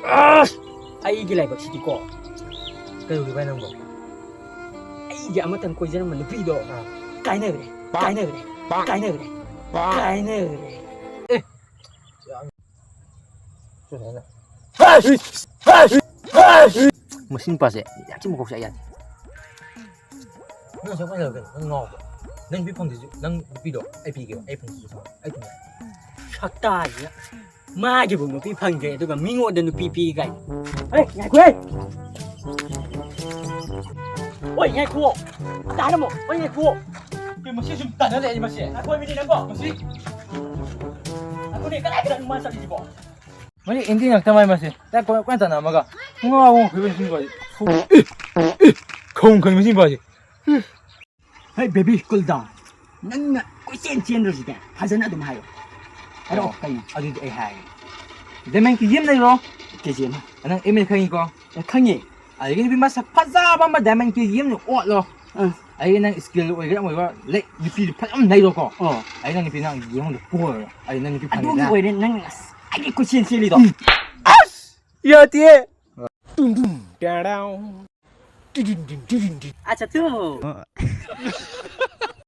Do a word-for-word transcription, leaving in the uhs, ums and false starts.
ꯑꯁ! ꯑꯩꯒꯤ ꯂꯥꯏꯕꯛꯁꯤꯗꯤꯀꯣ, ꯀꯩꯗꯧꯔꯤꯕ ꯅꯪꯕꯣ? ꯑꯩꯒꯤ ꯑꯃꯇꯪ ꯀꯣꯏꯖꯔꯝꯕ ꯅꯨꯄꯤꯗꯣ ꯑꯥ꯫ ꯀꯥꯏꯅꯈ꯭ꯔꯦ, ꯀꯥꯏꯅꯈ꯭ꯔꯦ, ꯀꯥꯏꯅꯈ꯭ꯔꯦ, ꯀꯥꯏꯅꯈ꯭ꯔꯦ꯫ ꯑꯦ! ꯃꯁꯤ ꯅꯨꯄꯥꯁꯦ ꯌꯥꯝ ꯊꯤ ꯃꯀꯣꯛ ꯆꯥꯛꯑꯦ ꯌꯥꯗꯦ꯫ ꯅꯪ ꯑꯁꯦꯡꯕ ꯀꯩꯅꯣ, ꯅꯪ ꯉꯥꯎꯕ꯭ꯔꯣ? ꯅꯪ ꯅꯨꯄꯤ ꯐꯪꯗ꯭ꯔꯤꯁꯦ, ꯅꯪ ꯅꯨꯄꯤꯗꯣ ꯑꯩ ꯄꯤꯒꯦꯕ, ꯑꯩ ꯐꯪꯗ꯭ꯔꯤꯁꯦ ꯈꯪꯉꯣ, ꯑꯩ ꯐꯪꯉꯦ꯫ ꯁꯛꯇꯥꯁꯤꯒ꯫ ꯃꯥꯒꯤꯕꯨ ꯅꯨꯄꯤ ꯐꯪꯗ꯭ꯔꯦ, ꯑꯗꯨꯒ ꯃꯤꯉꯣꯟꯗ ꯅꯨꯄꯤ ꯄꯤ ꯀꯥꯏꯅ꯫ ꯑꯦ, ꯉꯥꯏꯈꯣꯍꯦ! ꯑꯣꯏ, ꯉꯥꯏꯈꯨꯑꯣ! ꯇꯥꯔꯝꯃꯣ! ꯑꯣꯏ, ꯉꯥꯏꯈꯨꯑꯣ! ꯀꯩ ꯃꯁꯤ ꯁꯨꯝ ꯇꯥꯟꯅ ꯂꯩ ꯃꯁꯤ? ꯉꯥꯏꯈꯣ, ꯃꯤꯅꯤꯠ ꯑꯃꯀꯣ! ꯃꯁꯤ! ꯉꯥꯏꯈꯣꯅꯦ, ꯀꯗꯥꯏ ꯀꯗꯥꯏꯅꯣ ꯃꯥ ꯆꯠꯂꯤꯁꯤꯕꯣ? ꯃꯁꯤ ꯑꯦꯟꯇꯤ ꯉꯥꯛꯇ ꯃꯥꯏ ꯃꯁꯤ꯫ ꯇꯥꯏ ꯀꯣꯏ-, ꯀꯣꯏ ꯇꯥꯟꯅ ꯑꯃꯒ꯫ ꯉꯥꯎꯕ ꯑꯃ ꯐꯤꯕꯝ ꯁꯤꯡꯕ ꯁꯤ꯫ ꯑꯦ! ꯑꯦ! ꯈꯣꯡ ꯈꯪ ꯃꯁꯤ ꯅꯨꯄꯥꯁꯤ꯫ ꯍꯦ, baby, cool down. ꯅꯪꯅ ꯀꯣꯏꯆꯦꯟ ꯆꯦꯟꯗ꯭ꯔꯁꯨꯅꯦ, ꯐꯖꯅ ꯑꯗꯨꯝ ꯍꯥꯏꯌꯣ꯫ ꯍꯥꯏꯔꯛꯑꯣ, ꯑꯣ, ꯀꯩꯅꯣ? ꯑꯗꯨꯗꯤ ꯑꯩ ꯍꯥꯏꯔꯒꯦ꯫ Diamond ꯀꯦ ꯖꯤ ꯑꯃ ꯂꯩꯔꯣ, ꯀꯦ ꯖꯤ ꯑꯃ꯫ ꯅꯪ ꯑꯦꯝ ꯑꯦꯜ ꯈꯪꯉꯤꯀꯣ? ꯑꯦ, ꯈꯪꯉꯦ꯫ ꯑꯗꯒꯤ ꯅꯨꯄꯤ ꯃꯁꯛ ꯐꯖꯕ ꯑꯃ diamond ꯀꯦ ꯖꯤ ꯑꯃ ꯑꯣꯠꯂꯣ꯫ ꯑꯥ꯫ ꯑꯗꯒꯤ ꯅꯪ skill ꯑꯣꯏꯒꯦꯔꯥ ꯑꯣꯏꯒꯦꯔꯥ, ꯂꯩ, ꯅꯨꯄꯤꯗꯨ ꯐꯖꯅ ꯅꯩꯔꯣꯀꯣ꯫ ꯑꯣ꯫ ꯑꯗꯩ ꯅꯪ ꯅꯨꯄꯤ ꯅꯪ ꯌꯦꯡꯉꯣ ꯀꯣꯏꯔꯣ꯫ ꯑꯗꯩ ꯅꯪ ꯅꯨꯄꯤ ꯑꯗꯨꯒꯤ ꯐꯪꯉꯦꯗꯅ꯫ ꯑꯣꯏꯔꯦ ꯅꯪ ꯉꯁꯥꯏꯒꯤ ꯀꯣꯏꯆꯦꯟ ꯆꯦꯜꯂꯤꯗꯣ꯫ ꯎꯝ꯫ ꯑꯁ! ꯌꯥꯗꯦ꯫ ꯇꯨꯝ ꯇꯨꯝ ꯇꯥꯔꯥꯎ꯫ ꯇꯤꯗꯤꯟ ꯗꯤꯟ ꯇꯤꯗꯤꯟ ꯗꯤꯟ꯫ ꯑꯆꯥ, ꯇꯨ꯫